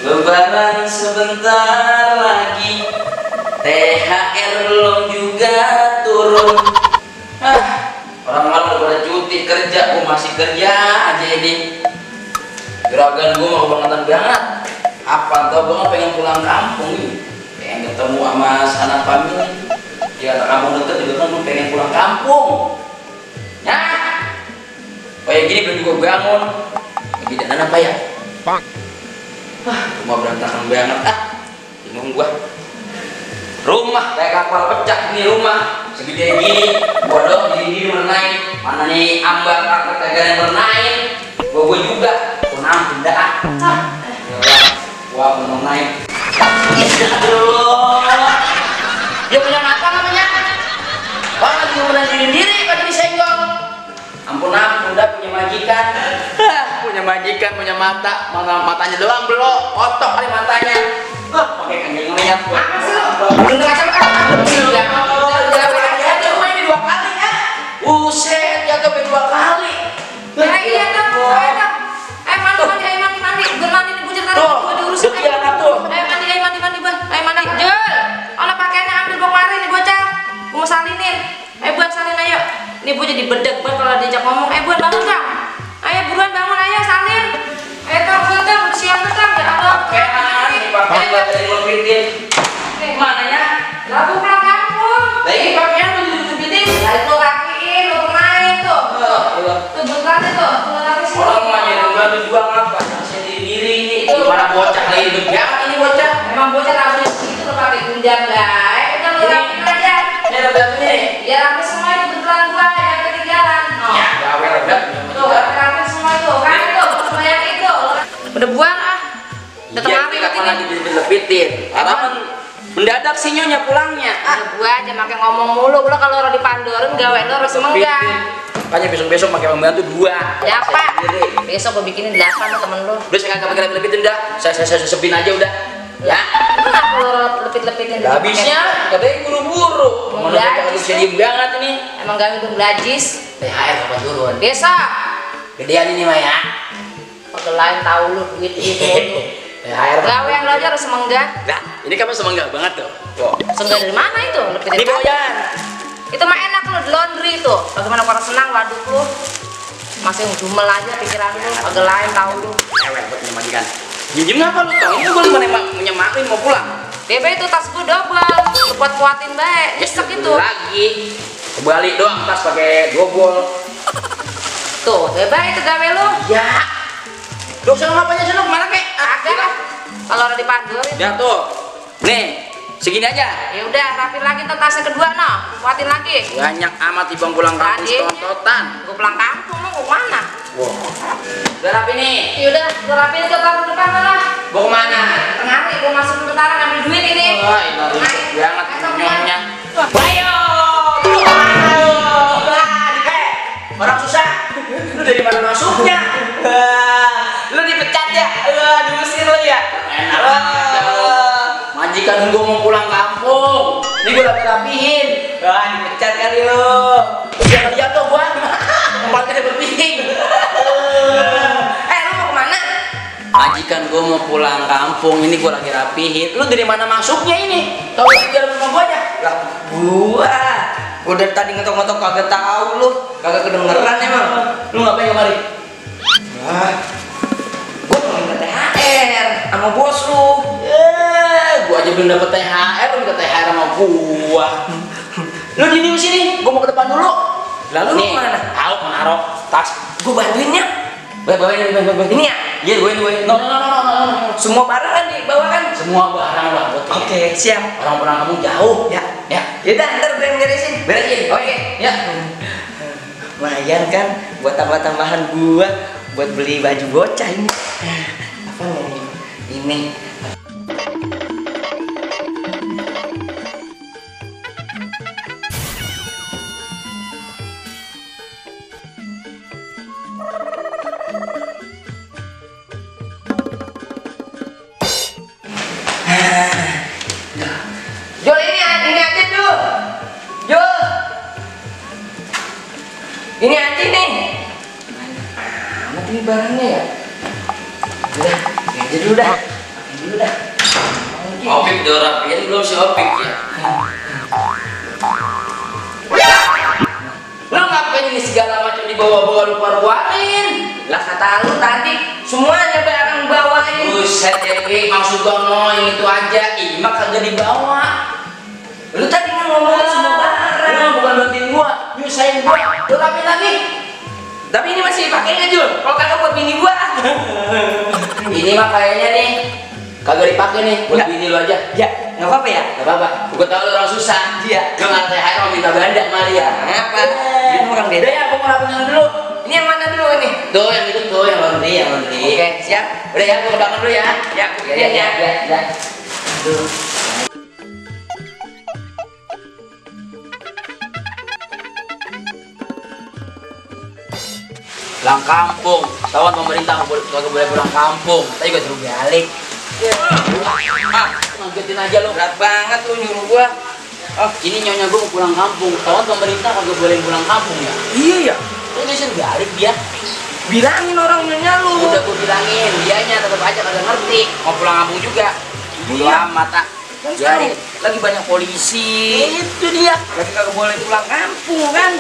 Lebaran sebentar lagi, THR belum juga turun. Orang-orang udah pada cuti kerja, gue masih kerja aja ini. Gerakan gue mau kebangetan banget. Apa tau gue pengen pulang kampung nih, pengen ketemu sama sanak famili. Di kata kampung deket juga kan gue pengen pulang kampung. Nah, kayak gini belum juga bangun. Lagi dan apa ya? Rumah berantakan banget, bingung gua. Rumah kayak kapal pecah nih, rumah segede gini, gua dong gini merenain. Mana nih ambak karpet kagak yang merenain, gua juga nampun dah. Gua merenain. Aduh, dia punya mata namanya. Orang lagi merenain diri pada disenggol. Ampun dah punya majikan. Punya majikan, punya mata, matanya doang belum, kotok kali matanya. Pakai kambing ngeliat gua. Apa sih lo? Bener aja kan? Jatuh main 2 kali ya. Buset, jatuh 2 kali. Ya iya kan, mandi. Gue mandi nih bujur tadi, gue diurusin. Mandi, Bang. Mandi. Jul, olah pakaiannya ambil bawa kemarin nih bocah. Gue mau salinin. Buan salin ayo. Nih gue jadi bedek banget kalau diajak ngomong. Buan bangun Kang. Ayo buruan bangun, ayo salin. Ayo Kang, udah siang tuh Kang. Ya Allah. Pakaian buat dari ngepitin. Mana ya? Lagu pulang kampung. Lagi pakaian mau dipitin. Nah itu rapiin, lu main tuh. Tuh bukan itu. Orang mah jadi bantu juang apa? Sendiri ini. Gimana bocah lagi banget ini bocah? Emang bocah rapi itu lo pakai gunjang guys. Udah lu rapiin aja. Ini ada batu nih. Ya rapi semua itu kebetulan gua yang ketinggalan. Ya, gawe redak. Tuh rapi semua itu. Kan itu, semua yang itu. Udah buang ah. Datang rapi kapan lagi dilepitin. Harapan mendadak sih nyonya pulangnya. Gua aja makai ngomong mulu. Lo kalau lo dipandorin gawe lo harus semenggang. Makanya besok-besok pakai pembantu 2. Ya apa? Besok gua bikinin 8 sama temen lo. Udah saya kagak pakai lepitin dah. Saya susupin aja udah. Ya. Kenapa lo lepit-lepitin? Habisnya katanya buru-buru. Mana kita bisa diem banget ini. Emang gawe gue belajis. THR kapan turun? Besok. Gedean ini mah ya. Pegel lain tahu lu duit itu. THR. Gawe yang lo aja harus semenggah. Nah, ini kapan semangat banget tuh. Senggah dari mana itu? Lepitin. Ini boyan. Itu mah enak lo di laundry tuh. Bagaimana orang senang waduk lu. Masih ngedumel aja pikiran lu. Pegel lain tahu lu. Ewek buat majikan. Jinjim ngapa lu tau? Ini gue menyemakin mau pulang. Bebe itu tas gue double, kuat-kuatin baik. Nyesek itu. Lagi. Kembali doang tas pakai double. Tuh, bebe itu gawe lu. Ya. Dok, sana ngapanya sana kemana kek? Agak. Kalau udah dipandurin. Ya tuh. Nih, segini aja. Ya udah, rapin lagi tuh tasnya kedua noh. Kuatin lagi. Banyak amat ibang pulang kampung setontotan. Gue pulang kampung mau kemana? Wow. Udah rapi nih. Yaudah, gue rapiin ke taruh depan sana. Mau kemana? Tengah hari gue masuk ke tentara ngambil duit ini. Wah, ini ribet banget nyonya. Ayo. Orang susah. Lu dari mana masuknya? Lu dipecat ya? Diusir lu ya? Enak banget. Majikan gue mau pulang kampung. Ini gue rapihin. Wah, dipecat kali lu. Jangan jatuh gua. Tempatnya berpihing. Lu mau kemana? Majikan gue mau pulang kampung, ini gue lagi rapihin. Lu dari mana masuknya ini? Tahu di dalam rumah gue aja? Lah, gua dari tadi ngetok-ngetok kagak tahu lu, kagak kedengeran emang. Lu ngapain kemari? Wah, gua mau minta THR sama bos lu. Gue aja belum dapet THR, lu minta THR sama gue. Lu di sini, gue mau ke depan dulu. Lalu lu Nih, kemana? Tahu mau naruh tas. Gua bantuinnya. Bawa ini. Ini ya? Iya, gue. No. Semua barang kan dibawa kan? Semua barang lah buat Oke, siap. Orang pulang kampung jauh. Ya. Ya. Yaudah, ntar gue yang beresin. Beresin. Oke. Ya. Lumayan kan buat tambah-tambahan gua buat beli baju bocah ini. Apa nih? Ini. Jul, ini aja Jul. Jul. Ini aja nih. Amat ini barangnya ya. Udah, ini aja dulu dah. Pakai dulu dah. Opik udah rapiin belum si Opik ya? Lu ngapain ini segala macam dibawa-bawa lu keluarin? Lah kata lu tadi semuanya barang bawain. Buset Dewi, maksud gua no yang itu aja. Ih, mah kagak dibawa. Lu tadi kan ngomongin semua barang. Lu bukan bantuin gua, nyusahin gua. Lu rapiin lagi. Tapi ini masih pakainya Jul. Kalau kagak buat bini gua. Ini mah kayaknya nih kagak dipakai nih, buat Nggak. bini lu aja. Ya, nggak apa-apa ya. Gak apa-apa, gua tau lu orang susah. Iya. Lu nggak THR mau minta ganda kali ya. Apa? Ini orang beda. Udah ya, gua mau rapiin dulu. Ini yang mana dulu ini? Tuh yang itu tuh yang laundry. Oke, siap. Udah ya, gua ke belakang dulu ya. Ya, Ya. Aduh. Pulang kampung, tawan pemerintah kagak boleh pulang kampung. Tadi gua suruh balik. Ngagetin aja lo. Berat banget lu nyuruh gua. Oh, ini nyonya gua mau pulang kampung. Tawan pemerintah kagak boleh pulang kampung ya. Iya ya. Terus dia suruh balik dia. Bilangin orang nyonya lu. Udah gua bilangin, dianya tetap aja kagak ngerti. Mau pulang kampung juga. Bodo Iya. amat ah. Kan sekarang Biarin. lagi banyak polisi. Itu dia. Lagi kagak boleh pulang kampung kan?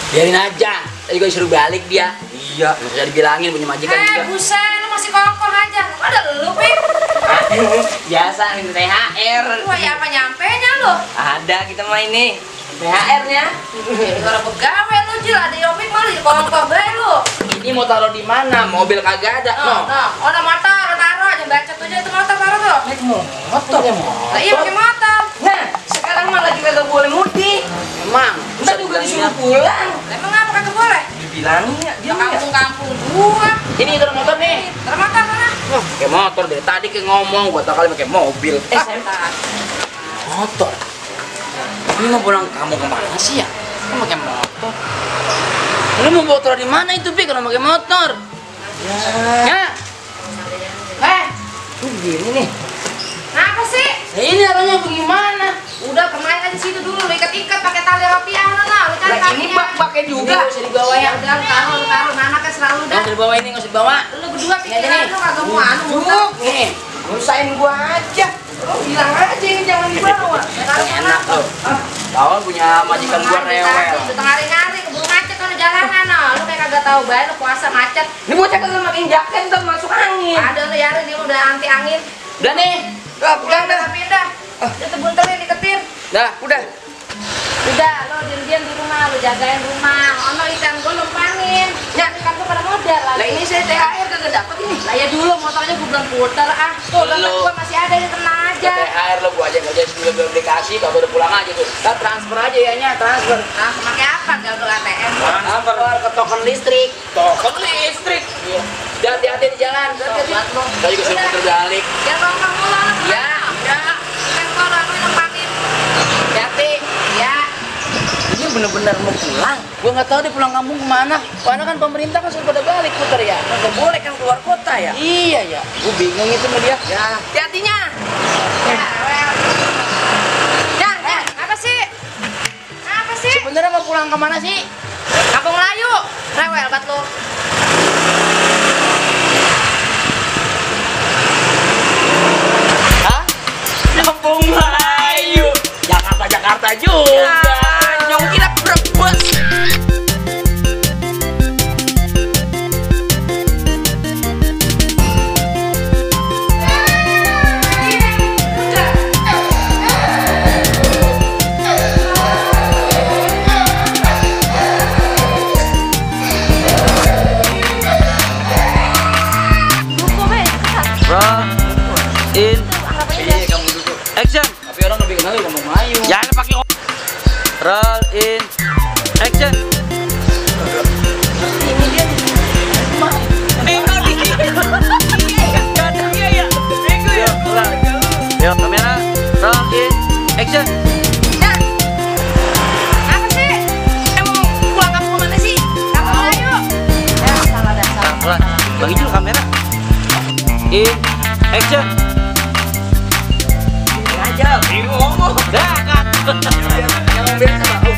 Biarin aja. Tadi gua disuruh balik dia. Iya. Nggak usah dibilangin punya majikan juga. Buset, lu masih kokoh aja. Ada lu, Pik. Biasa minta THR. Wah, ya apa nyampenya lu? Ada kita mah ini. THR-nya. Jadi orang pegawai lu, Jil. Ada Yopik malu di kokoh bae lu. Ini mau taruh di mana? Mobil kagak ada. Oh, ada motor, taruh aja bacot aja itu motor taruh tuh. Naik motor. Lah iya pakai motor. Nah, sekarang mah lagi kagak boleh mudik. Emang. Ntar juga disuruh pulang. Lah, emang apa kagak boleh? Dibilangin ya, Di dia ya. kampung-kampung gua. Ini taruh motor nih. Taruh motor mana? Pakai motor dari tadi kayak ngomong, gua tak kali pakai mobil. Setan. Motor. Ini mau pulang kamu kemana sih ya? Kok pakai motor? Lu mau bawa taruh di mana itu, Pi, kalau pakai motor? Ya. Tuh gini nih. Apa sih? Nah, ini arahnya bagaimana? Udah kemarin aja situ dulu, lu ikat-ikat pakai tali rapian lah. Lu cari Lah ini kakinya. pakai Ini juga. nggak usah dibawa Ya ya. udah taruh anaknya selalu Nggak dah. usah dibawa ini, nggak usah dibawa. Lu berdua Ini aja pikiran nih. lu kagak mau anu muter. Cuk, nih. Nyusahin gua aja. Lu bilang aja ini jangan dibawa. Taruh Enak sana. loh. Kawan punya majikan gua rewel. Udah tengah hari keburu macet kalau jalanan no. Lu kayak kagak tahu bae lu puasa macet. Ini bocah kagak makin jaket tuh masuk angin. Ada lu ya dia udah anti angin. Udah nih. Udah, pulang dah. Pindah. Dia tebuntelin diketir. Dah. Udah. Udah, lo diam-diam di rumah, lo jagain rumah. Ono ikan gue numpangin. Ya, ikan gue pada modal lagi. Lah ini saya THR kagak dapet ini. Lah ya dulu motornya gue belum puter ah. Tuh, dompet Lu. gue masih ada, ya tenang aja. THR lo gua aja kerja sebelum belum dikasih, kalau udah pulang aja tuh. Kita transfer aja ya nya, transfer. Nah, pakai apa? Galdo ATM. Transfer ke token listrik. Token listrik. Iya. Dan hati-hati di jalan. Buat lo. Kita juga suruh puter balik. Ya ngomong mulu anak gue. Ya, ya. Ikan gue lo numpangin. Hati. Ya. Ini bener-bener mau pulang. Gua nggak tahu dia pulang kampung kemana. Karena kan pemerintah kan suruh pada balik puter ya. Kagak boleh kan keluar kota ya. Iya ya. Gua bingung itu sama dia. Ya, hati-hatinya. Ya, well. Ya, Apa sih? Apa sih? Sebenarnya mau pulang kemana sih? Kampung Melayu. Rewel bat lo. Jakarta juga. Nyong kira Brebes. In action. Tapi orang lebih kenal ngomong Melayu. Jangan pakai roll in action. Yuk kamera roll in action. Nah, apa sih? Emang pulang kampung mana sih? Kampung Melayu. Ya, salah dah, salah. Pelan, bagi dulu kamera. In action. Aja. Dah kan. Yang biasa.